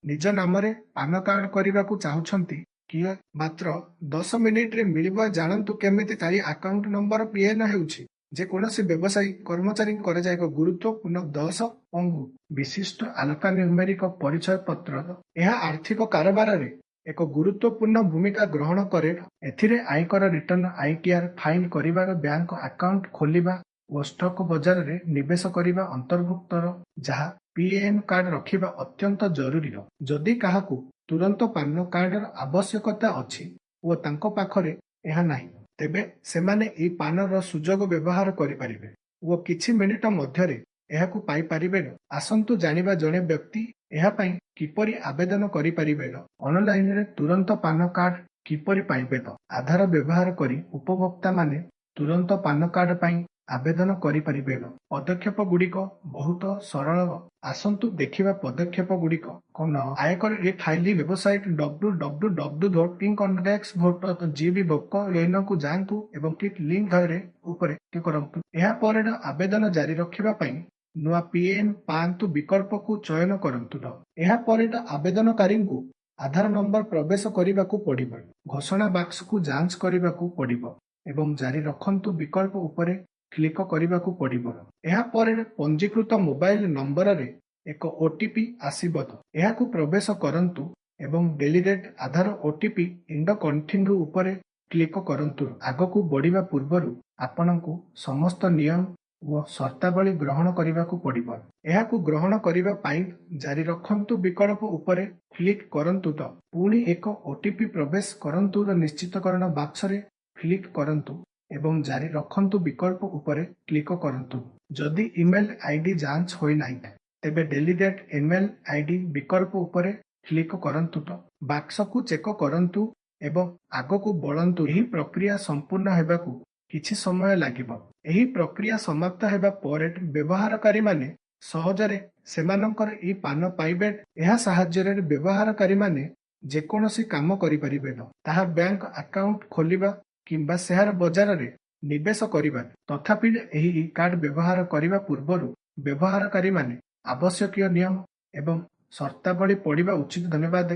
ନିଜ ନାମରେ PAN card କରିବାକୁ ଚାହୁଁଛନ୍ତି କି? ମାତ୍ର 10 ମିନିଟରେ ମିଳିବ। ଜାଣନ୍ତୁ କେମିତି ଥାଇ ଆକାଉଣ୍ଟ ନମ୍ବର। ପିଏନ ହେଉଛି ଯେକୌଣସି ବ୍ୟବସାୟୀ କର୍ମଚାରୀଙ୍କ କରାଯାଏ ଏକ ଗୁରୁତ୍ୱପୂର୍ଣ୍ଣ 10 ଅଙ୍ଗୁ ବିଶିଷ୍ଟ ଆଲଫାନ୍ୟୁମେରିକ ପରିଚୟ ପତ୍ର। ଏହା ଆର୍ଥିକ କାରବାରରେ ଏକ ଗୁରୁତ୍ୱପୂର୍ଣ୍ଣ ଭୂମିକା ଗ୍ରହଣ କରେ। ଏଥିରେ ଆୟକର ରିଟର୍ଣ୍ଣ, ଆଇଟିଆର ଫାଇଲ କରିବାର, ବ୍ୟାଙ୍କ ଆକାଉଣ୍ଟ ଖୋଲିବା ଓ ଷ୍ଟକ ବଜାରରେ ନିବେଶ କରିବା ଅନ୍ତର୍ଭୁକ୍ତ, ଯାହା ପିଏଏନ କାର୍ଡ ରଖିବା ଅତ୍ୟନ୍ତ ଜରୁରୀ। ଯଦି କାହାକୁ ତୁରନ୍ତ ପାନ କାର୍ଡର ଆବଶ୍ୟକତା ଅଛି ଓ ତାଙ୍କ ପାଖରେ ଏହା ନାହିଁ, ତେବେ ସେମାନେ ଏହି ପାନର ସୁଯୋଗ ବ୍ୟବହାର କରିପାରିବେ ଓ କିଛି ମିନିଟ ମଧ୍ୟରେ ଏହାକୁ ପାଇପାରିବେ। ଆସନ୍ତୁ ଜାଣିବା ଜଣେ ବ୍ୟକ୍ତି ଏହା ପାଇଁ କିପରି ଆବେଦନ କରିପାରିବେ, ଅନଲାଇନରେ ତୁରନ୍ତ ପାନ କାର୍ଡ କିପରି ପାଇବେ। ଆଧାର ବ୍ୟବହାର କରି ଉପଭୋକ୍ତାମାନେ ତୁରନ୍ତ ପାନ କାର୍ଡ ପାଇଁ ଆବେଦନ କରିପାରିବେ। ପଦକ୍ଷେପ ଗୁଡ଼ିକ ବହୁତ ସରଳ। ଆସନ୍ତୁ ଦେଖିବା ପଦକ୍ଷେପ ଗୁଡ଼ିକ କଣ। ଆୟକର ଇ ଫାଇଲ ୱେବସାଇଟ www.incometax.gov.in କୁ ଯାଆନ୍ତୁ ଏବଂ କ୍ଲିକ୍ ଲିଙ୍କ ଧରେ ଉପରେ କ୍ଲିକ୍ କରନ୍ତୁ। ଏହାପରେ ଆବେଦନ ଜାରି ରଖିବା ପାଇଁ ନୂଆ ପିଏଏନ ପାଆନ୍ତୁ ବିକଳ୍ପକୁ ଚୟନ କରନ୍ତୁ। ଏହାପରେ ଆବେଦନକାରୀଙ୍କୁ ଆଧାର ନମ୍ବର ପ୍ରବେଶ କରିବାକୁ ପଡ଼ିବ, ଘୋଷଣା ବାକ୍ସକୁ ଯାଞ୍ଚ କରିବାକୁ ପଡ଼ିବ ଏବଂ ଜାରି ରଖନ୍ତୁ ବିକଳ୍ପ ଉପରେ କ୍ଲିକ୍ କରିବାକୁ ପଡ଼ିବ। ଏହାପରେ ପଞ୍ଜୀକୃତ ମୋବାଇଲ ନମ୍ବରରେ ଏକ ଓଟିପି ଆସିବ। ଏହାକୁ ପ୍ରବେଶ କରନ୍ତୁ ଏବଂ Validate Aadhaar OTP and continue ଉପରେ କ୍ଲିକ୍ କରନ୍ତୁ। ଆଗକୁ ବଢ଼ିବା ପୂର୍ବରୁ ଆପଣଙ୍କୁ ସମସ୍ତ ନିୟମ ଓ ସର୍ତ୍ତାବଳୀ ଗ୍ରହଣ କରିବାକୁ ପଡ଼ିବ। ଏହାକୁ ଗ୍ରହଣ କରିବା ପାଇଁ ଜାରି ରଖନ୍ତୁ ବିକଳ୍ପ ଉପରେ କ୍ଲିକ୍ କରନ୍ତୁ। ତ ପୁଣି ଏକ ଓଟିପି ପ୍ରବେଶ କରନ୍ତୁ। ନିଶ୍ଚିତକରଣ ବାକ୍ସରେ କ୍ଲିକ୍ କରନ୍ତୁ ଏବଂ ଜାରି ରଖନ୍ତୁ ବିକଳ୍ପ ଉପରେ କ୍ଲିକ୍ କରନ୍ତୁ। ଯଦି ଇମେଲ ଆଇଡି ଯାଞ୍ଚ ହୋଇନାହିଁ, ତେବେ ଭ୍ୟାଲିଡେଟ୍ ଇମେଲ ଆଇଡି ବିକଳ୍ପ ଉପରେ କ୍ଲିକ୍ କରନ୍ତୁ। ତ ବାକ୍ସକୁ ଚେକ୍ କରନ୍ତୁ ଏବଂ ଆଗକୁ ବଢ଼ନ୍ତୁ। ଏହି ପ୍ରକ୍ରିୟା ସମ୍ପୂର୍ଣ୍ଣ ହେବାକୁ କିଛି ସମୟ ଲାଗିବ। ଏହି ପ୍ରକ୍ରିୟା ସମାପ୍ତ ହେବା ପରେ ବ୍ୟବହାରକାରୀମାନେ ସହଜରେ ସେମାନଙ୍କର ଇ ପାନ ପାଇବେ। ଏହା ସାହାଯ୍ୟରେ ବ୍ୟବହାରକାରୀମାନେ ଯେକୌଣସି କାମ କରିପାରିବେ, ତାହା ବ୍ୟାଙ୍କ ଆକାଉଣ୍ଟ ଖୋଲିବା କିମ୍ବା ସେୟାର ବଜାରରେ ନିବେଶ କରିବା। ତଥାପି ଏହି ଇ କାର୍ଡ ବ୍ୟବହାର କରିବା ପୂର୍ବରୁ ବ୍ୟବହାରକାରୀମାନେ ଆବଶ୍ୟକୀୟ ନିୟମ ଏବଂ ସର୍ତ୍ତାବଳୀ ପଢ଼ିବା ଉଚିତ। ଧନ୍ୟବାଦ।